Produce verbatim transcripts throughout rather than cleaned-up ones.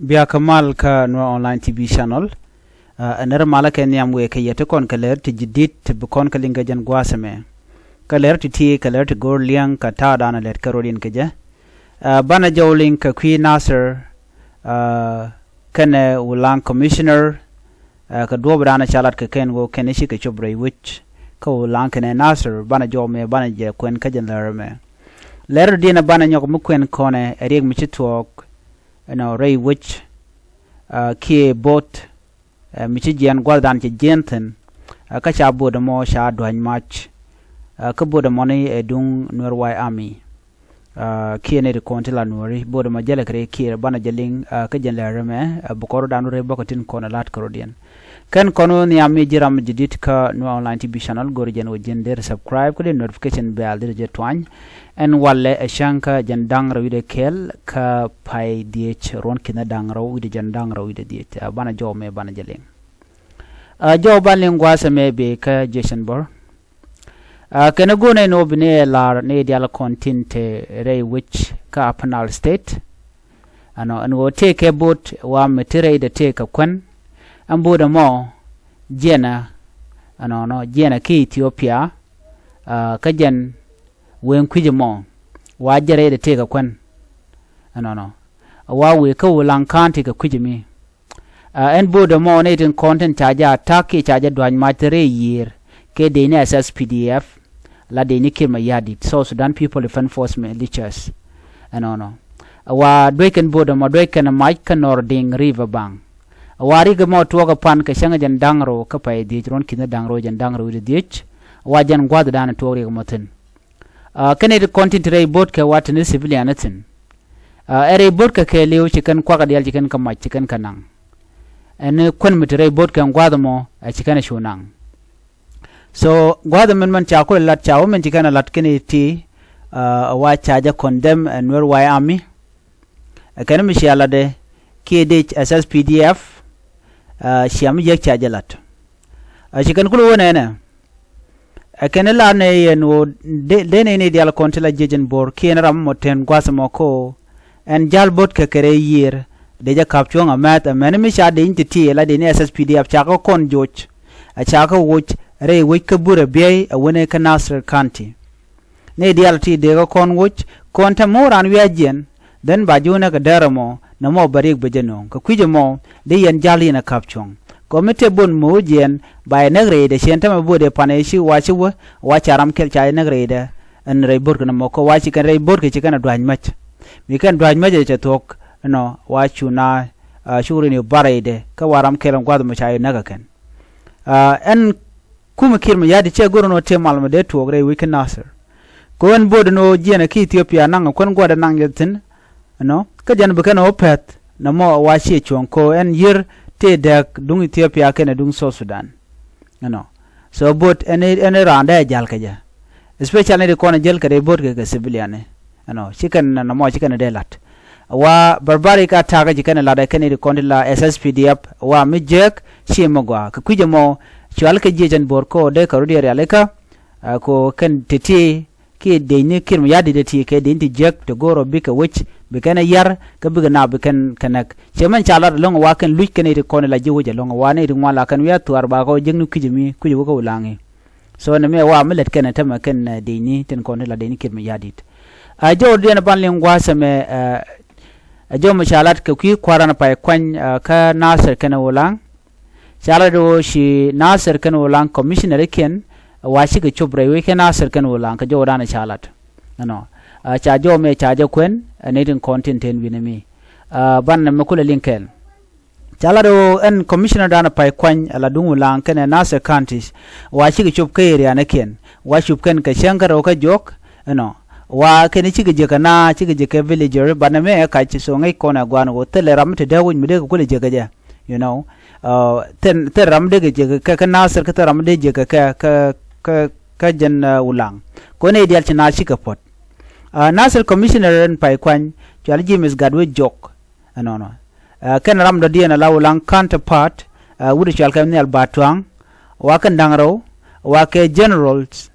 Biakä mal kä Nuer Online T V channel. Ɛ nɛr malä kɛ nhiam wëë kɛ yɛ ti kɔn kɛ lɛr ti ji̱ di̱t ti bi kɔn kɛ liŋ kɛ jɛn gua̱a̱th ɛmɛ. Kɛ lɛr ti ti kɛ lɛr ti go̱o̱r liɛŋ kɛ ta̱a̱ da̱a̱n lɛt kɛ rot in kɛ jɛ. Ɛ banɛ jɔw liŋ kɛ kui̱ Nasir, ɛ kɛnɛ Wulaŋ commissioner, ɛ kɛ duɔ̱ɔ̱p da̱a̱n ca lat kɛ kɛn ɣöö kɛn i̱ ci kɛ cop rɛy wec. Kä Wulaŋ kɛnɛ Nasir banɛ jɔw mɛ banɛ jɛ kuɛn kä jɛn lɛr ɛmɛ. Lɛr diɛn ɛ banɛ nyɔk mi kuɛn kɔnɛ ɛ riɛk mi ci thuɔɔk ɛnɔ rɛy wec. Ɛ kiɛ bo̱o̱t ɛ mi ci jiɛn gua̱thdan cɛ jiɛn thi̱n. Ɛ kä ca bo̱o̱t ɛmɔ ca dua̱ny mac. Ɛ kä bo̱o̱t ɛmɔni ɛ duŋ Nuer White Army. Ɛ kiɛ nɛy ti kɔn ti la Nuɛri bo̱o̱t ɛmɔ jälɛ kɛ rɛy kiɛ banɛ jɛ liŋ. Ɛ kä jɛn lɛr ɛmɛ ɛ bi kɔn rɔ̱dan rɛy bäkɛ tin kɔn ɛ la̱t kɛ rɔ̱diɛn. Kɛn kɔn wä nhiam mi ji̱ ram mi ji̱ di̱t kä Nuer Online T V channel go̱o̱r jɛn wä ji̱n dee subscribe kä dee notification bell dee jɛ tuany. Ɛn walɛ ɛ cäŋ kä jɛn da̱ŋ rɛw wi̱cdɛ kɛl kä pay dhiec ruɔ̱n ki̱n da̱ŋ rɛw wi̱cdɛ jɛn da̱ŋ rɛw wi̱cdɛ dhiec. Ɛ banɛ jɔw mɛ banɛ jɛ liŋ. Ɛ jɔw banɛ liŋ gua̱a̱th ɛmɛ bi kä Jason Bor. Ɛ kɛn ɛ go̱o̱r nɛy ni wä bi ni ɛ la̱r ni diaal kɔn tin te rɛy wec kä Upper Nile State. Ɛnɔ ɛn ɣöö tëëkɛ bo̱o̱t wa mi ti rɛydɛ tëëkɛ kuän. Ɛn bo̱o̱t ɛmɔ jiɛnɛ ɛnɔnɔ jiɛnɛ kä Ethiopia. Ɛ kä jɛn wëŋ kui̱c ɛmɔ wa jɛ rɛydɛ tëëkɛ kuän. Ɛnɔnɔ wa wëë kä Wulaŋ County kɛ kui̱c ɛmi. Ɛ ɛn bo̱o̱t ɛmɔ nɛy tin kɔn tin ca jɛ attack kiɛ ca jɛ dua̱ny mac te rɛy yiëër kɛ dec ni S S P D F, la dec ni Kiir Mayardit, South Sudan People Defense Force militias. Ɛnɔnɔ wa duec kɛn bo̱o̱t ɛmɔ duec kɛn mac kä Nording River Bank. Wa rik ɛmɔ tuɔɔk ɛ pan kɛ cäŋ jɛn da̱ŋ rɛw kä pay dhiec ruɔ̱n ki̱n da̱ŋ rɛw jɛn da̱ŋ rɛw wi̱cdɛ dhiec. Wa jɛn gua̱thdan tuɔɔk rik ɛmɔ thi̱n. Ɛ kɛn nɛy ti kɔn tin te rɛy bo̱o̱t kɛ wa te ni civilian ni thi̱n. Ɛ rɛy bo̱o̱t kɛ kɛɛliw ci kɛn kuakä diaal ci kɛn kä mac ci kɛn kä naŋ. Ɛn kuän mi te rɛy bo̱o̱t kɛ gua̱a̱th ɛmɔ ɛ ci kɛn ɛ cu naŋ. So gua̱a̱th ɛmɛn mɛn ca kulɛ la̱t ca wä mɛn ci kɛn ɛ la̱t kɛn iti. Ɛ wa ca jɛ condemn ɛ Nuer White Army. Ɛ kɛn mi cia la̱tdɛ kiɛ dec S S P D F. Ɛ cia mi jiäk ca jɛ la̱t. Ɛ ci kɛn kulɛ wä nɛnɛ. Ɛ kɛn i̱ lar nɛ yɛn ɣöö dee nɛy ni diaal kɔn ti la jiec ɛn bo̱r kiɛn ram mɔ ten gua̱th mɔ ko. Ɛn ja̱l bo̱t kɛ kɛ rɛy yiëër dee jɛ ka̱p cuɔ̱ŋ amɛth ɛmɛn mi ca dee nyin ti ti la dee ni S S P D F ca kä kɔn joc. Ɛ ca kä woc rɛy wec kä burɛ biɛy ɛ wene kä Nasir County. Nɛy diaal ti dee kä kɔn woc kɔn te mo̱o̱ raan wia̱c jiɛn. Then ba ji̱ wä näk kɛ dɛr ɛmɔ nɛ mɔ bɛ riɛk bɛ jɛ nööŋ kɛ kui̱c ɛmɔ. Dee yɛn ja̱l yɛn ɛ ka̱p cuɔ̱ŋ kɛ mi te bon mo̱o̱ jiɛn ba yɛ näk rɛydɛ ciɛn tämɛ bo̱o̱dɛ panɛ ci wa ci wä. Wa ca ram kɛl ca yɛ näk rɛydɛ. Ɛn rɛy bo̱o̱tkɛ nɛ mɔ kɛ wa ci kɛn rɛy bo̱o̱tkɛ ci kɛn ɛ dua̱c mäc. Mi kɛn dua̱c mäc ɛ cɛ thuɔ̱k ɛnɔ wa cu na cu rin yɛ bar rɛydɛ kä wa ram kɛl ɛn gua̱th ɛmɔ ca yɛ näk ɛ kɛn. Ɛn kumɛ Kiir Mayardit cɛ go̱r ɛn ɣöö tëë mal mɛ dee tuɔɔk rɛy wec kä Nasir. Kɛ ɣöö ɛn bo̱o̱t ɛn ɣöö jiɛn ɛ kä Ethiopia naŋ ɛ kuän gua̱dɛ naŋ jɛ thi̱n. Ɛnɔ kä jɛn bi kɛn ɣöö pɛ̈th nɛ mɔ ɛ wa ciɛ cuɔ̱ŋ kɛ ɣöö ɛn yiër tëë dääk duŋ Ethiopia kɛnɛ duŋ South Sudan. Ɛnɔ so bo̱o̱t ɛn ɛ raan dee ɛ ja̱l kɛ jɛ. Especially ni ti kɔn ɛ jäl kɛ rɛy bo̱o̱t kɛ kɛ civilian ni. Ɛnɔ ci kɛn nɛ mɔ ci kɛn ɛ dee la̱t. Wa barbaric attack ci kɛn ɛ lat ɛ kɛn iti kɔn ti la S S P D F wa mi jek ci mi gɔaa kɛ kui̱c ɛmɔ. Cual kɛ jiec ɛn bo̱r ko dee kɛ rut yɛ rialikä. Ko kɛn ti̱ti̱ kiɛ dec ni Kiir Mayardit ɛ ti kɛ dec ni ti jek ti go̱o̱r ɔ bikɛ wec bi kɛn ɛ yar kä bikɛ na bi kɛn kɛ näk. Cɛ mɛn ca lat ɛlɔ̱ŋ wa kɛn luc kɛn iti kɔn ti la ji̱ wec ɛlɔ̱ŋ wa ni ti ŋuan la kɛn wi̱i̱ a thuaar ba kɛ wä jek ni kui̱c ɛmi kui̱c wä kä Wulaŋ i̱. So nɛ mɛ wa mi lät kɛn ɛ tämɛ kɛn dec ni tin kɔn ti la dec ni Kiir Mayardit. A jɔw diɛn ban liŋ gua̱a̱th ɛmɛ. A jɔw mɛ ca lat kɛ kui̱ kua̱ran pay kuany kä Nasir kɛn Wulaŋ. Ca lat ɣöö ci Nasir kɛn Wulaŋ commissioner ikiɛn wa cikɛ cop rɛy wec kɛ Nasir kɛn Wulaŋ kɛ jɔw dan ca lat. Ɛnɔ ca jɔw mɛ ca jɛ kuɛn ɛ ni tin kɔn tin ten wi̱n ɛmi. Ban nɛ mɛ kulɛ liŋ kɛn. Ca lat ɣöö ɛn commissioner dan pay kuany ala duŋ Wulaŋ kɛnɛ Nasir County. Wa cikɛ cop kä area ni kiɛn wa cop kɛn kɛ cäŋ kä rɛw kä juɔk. Ɛnɔ wa kɛn cikɛ jek kɛ na cikɛ jek kɛ villager banɛ mɛ ɛ kac so ŋäc kɔn ɛ guan ɣöö thilɛ ram mi te dee wi̱c mi dee kɛ kulɛ jek kɛ jɛ. You know thil ram dee kɛ jek kɛ kä Nasir kä thil ram dee jek kɛ kɛ kä jɛn Wulaŋ. Kɔn ɛ dial ci na cikɛ puɔt. Nasir commissioner ɛn pay kuany cual James Gatwec Jok. Ɛnɔnɔ kɛn ram dɔ̱diɛn ala Wulaŋ counterpart. Wut cual kɛ nhial ba tuaŋ wa kɛn da̱ŋ rɛw wa kɛ generals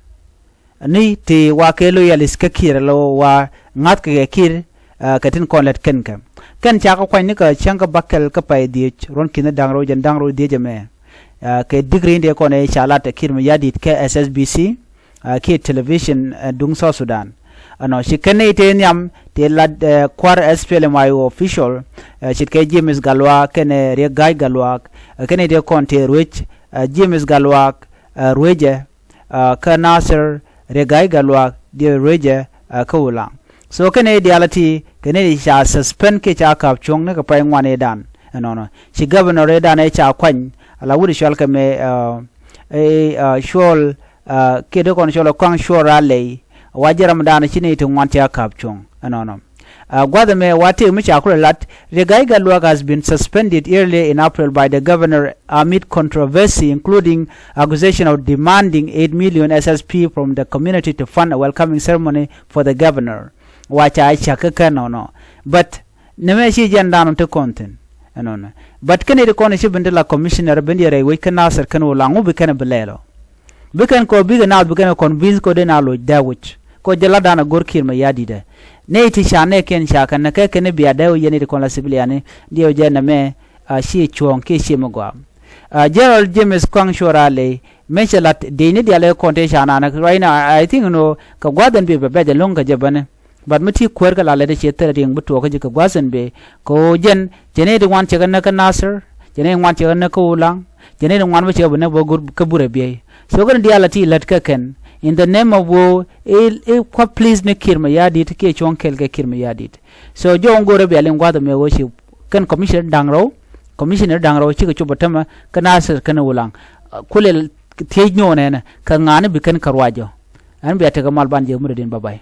ni ti wa kɛ loyalist kä Kiir lo wa ŋa̱th kɛ kɛ Kiir. Kɛ tin kɔn lät kɛn kɛ kɛn ca kɛ kuany ni kɛ cäŋ kɛ bäkɛl kä pay dhiec ruɔ̱n ki̱n da̱ŋ rɛw jɛn da̱ŋ rɛw dhiec ɛmɛ. Kɛ di̱k ri̱n dee kɔn ɛ ca lat ɛ Kiir Mayardit kɛ S S B C kiɛ television duŋ South Sudan. Ɛnɔ ci kɛn nɛy tëë nhiam tëë lat kua̱r S P L M I O official ce̱tkɛ James Gatluak kɛnɛ Riek Gai Gatluak. Kɛn nɛy tëë kɔn tëë ruec James Gatluak ruecɛ kä Nasir Riek Gai Gatluak diɛ ruecɛ kä Ulaŋ. So kɛn nɛy diaal ɛ ti kɛn nɛy ca suspend kiɛ ca ka̱p cuɔ̱ŋ ni kɛ pay ŋuan ëëdan. Ɛnɔnɔ ci governor ëëdan ɛ ca kuany ala wut cual kɛ mɛ cuɔl kiɛ dee kɔn cuɔl ɛ kɔaŋ cuɔl ralɛy. Wa jɛ ramdan ci nɛy ti ŋuan ca ka̱p cuɔ̱ŋ ɛnɔnɔ. Gua̱th ɛmɛ wa tëë mi ca kulɛ lat, Riek Gai Gatluak has been suspended earlier in April by the governor amid controversy including accusation of demanding eight million S S P from the community to fund a welcoming ceremony for the governor. Wa ca cak kä kɛ nɔnɔ. But nɛmɛ ci jɛn dan ti kɔn thi̱n ɛnɔnɔ. But kɛn iti kɔn ci ben ti la commissioner ben yɛ rɛy wec kä Nasir kɛn wä la ŋu bi kɛn bi lɛl ɔ. Bi kɛn kɔ bikɛ naath bi kɛn convince kɔ den a loc dee wi̱c kɔ jɛ la dan a go̱r Kiir Mayardit ɛ. Nɛy ti ca nɛɛkiɛn ca kɛn nɛ kɛ kɛn bia dee wi̱c yɛn iti kɔn la civilian ni diɛ wi̱c jɛ nɛmɛ. A ci cuɔ̱ɔ̱ŋ kiɛ ci mi gɔaa. General James Kuaŋ Cuɔr Alɛ mɛ cɛ lat diecni dial ɛ kɔn tëë ca naan right now I think no kɛ gua̱th ɛn bi bɛ bɛc ɛlɔ̱ŋ kɛ jɛ bäni. But mi ti kuäär kɛ la lɛt ɛ ciɛ thil riɛŋ bi tuɔɔk kä ji̱ kɛ gua̱th ɛn bi kɛ ɣöö jɛn cɛ nɛy ti ŋuan cɛ kɛ näk kä Nasir, cɛ nɛy ti ŋuan cɛ kɛ näk kä Ulaŋ, cɛ nɛy ti ŋuan bi cɛ kɛ bi näk bä gur kä burɛ biey. So kɛn diaal a ti lät kɛ kɛn in the name of ɣöö i̱ kua̱ please ni Kiir Mayardit kiɛ cuɔ̱ŋ kɛl kɛ Kiir Mayardit. So jɔw ŋ go̱o̱rä bia liŋ gua̱th ɛmɛ ɣöö ci kɛn commissioner da̱ŋ rɛw, commissioner da̱ŋ rɛw cikɛ cop ɛ tämɛ kä Nasir kɛn Ulaŋ. Kulɛ thiec nööŋ ɛnɛ kɛ ŋa̱a̱ni bi kɛn kɛ ruac jɔ. Ɛn bia tekɛ mal ban jɛ mudɛ din bä bay.